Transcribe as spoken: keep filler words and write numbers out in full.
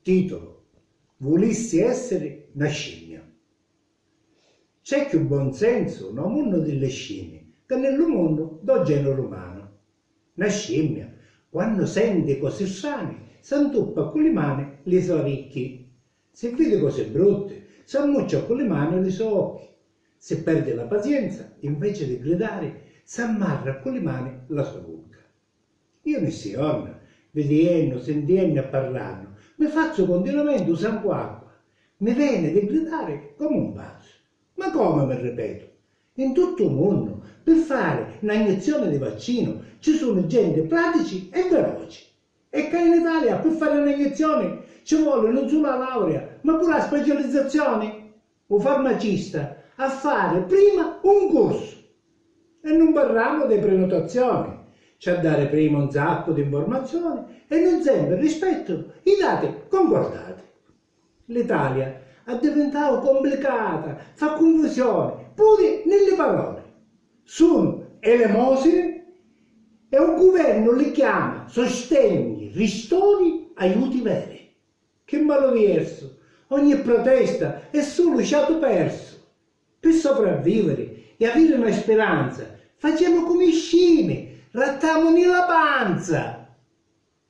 Titulu: Vulissi essiri na scimmia. C'è cchiù bon sensu nô munnu di li scimi ca ni lu munnu dô geniri umanu. Na scimmia, quannu senti cosi strani, s'antuppa cu li mani li so ricchi. Si vidi cosi brutti, s'ammuccia cu li mani li so occhi. Si perdi la pazienza, inveci di gridari, s'ammarra cu li mani la so vucca. Io ni sti jorna, vidiennu, sintiennu e parrannu, mi fazzu continuamente u sangu acqua, mi veni di gridari comu un pazzu. Ma comu mi ripetu? In tuttu u munnu, pi fari na gnizzioni di vaccinu, ci sunu genti pratici e veloci. E ca in Italia pi fari na gnizzioni ci voli nun sulu a laurea, ma puru a specializzazioni. U farmacista a fari prima un cursu. E nun parramu di prenutazioni, ci ha dari prima un saccu di nfurmazioni e nun sempri rispettu i dati concordati. L'Italia addivintau complicata, fa cunfusioni puri ni li paroli. Sunu elemosini e u guvernu li chiama sostegni, ristori, aiuti veri. Chi malu viersu, ogni protesta è sulu ciatu persu. Pi sopravviviri e aviri na spiranza, facemu comu i scimi, rattamuni la panza,